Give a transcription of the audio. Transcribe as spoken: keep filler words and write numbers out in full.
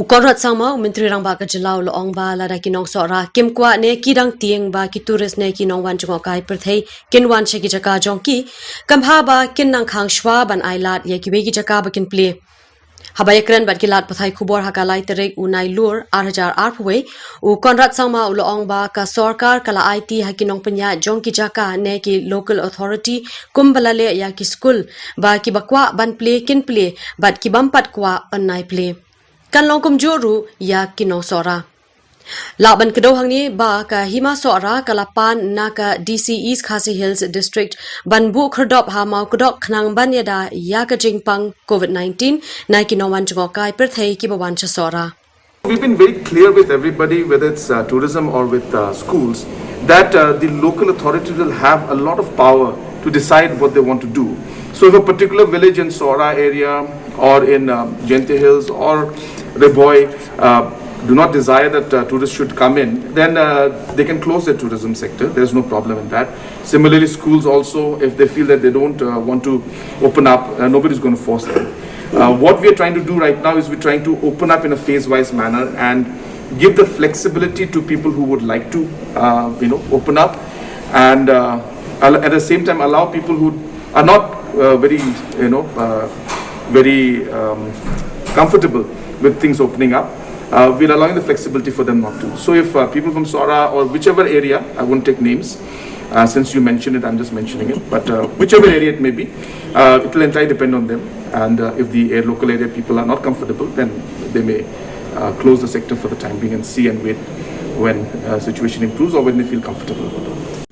Conrad Sangma, u Myntri Rangbah ka jylla, u la ong ba lada ki nongsohra kim kwah ne ki dang tieng ba ki tourist ne ki nongwan jngohkai pyrthei kin wan sha ki jaka jong ki, kam bha ba kin nang khang shwa ban ai lad ïa kiwei ki jaka ba kin plie. Haba ïakren bad ki lad pathai khubor ha ka lai tarik u Nailur ar hajar arphew wei, u Conrad Sangma u la ong ba ka sorkar ka la aiti ha ki nongpynïaid jong ki jaka ne ki local authority kumba la leh ïa ki skul, ba kiba kwah ban plie kin plie bad ki bym pat kwah yn nai plie. Kan long kumjuh ruh ïa ki nongsohra. Lah ban kdew hangne ba ka Hima Sohra ka la pan na ka D C East Khasi Hills District ban buh khyrdop ha Mawkdok khnang ban ïada ïa ka jingpang COVID nineteen na ki nongwan jngohkai pyrthei kiba wan sha Sohra. We've been very clear with everybody, whether it's uh, tourism or with uh, schools, that uh, the local authorities will have a lot of power to decide what they want to do. So if a particular village in Sohra area or in um, Jaintia Hills or Ri Bhoi uh, do not desire that uh, tourists should come in, then uh, they can close their tourism sector. There's no problem in that. Similarly, schools also, if they feel that they don't uh, want to open up, uh, nobody's going to force them. Uh, what we are trying to do right now is we're trying to open up in a phase-wise manner and give the flexibility to people who would like to, uh, you know, open up, and uh, al- at the same time allow people who are not uh, very, you know, uh, very um, comfortable with things opening up. Uh, we're allowing the flexibility for them not to. So if uh, people from Sohra or whichever area, I won't take names, uh, since you mentioned it, I'm just mentioning it, but uh, whichever area it may be, uh, it will entirely depend on them. And uh, if the air, local area people are not comfortable, then they may uh, close the sector for the time being and see and wait when uh, situation improves or when they feel comfortable.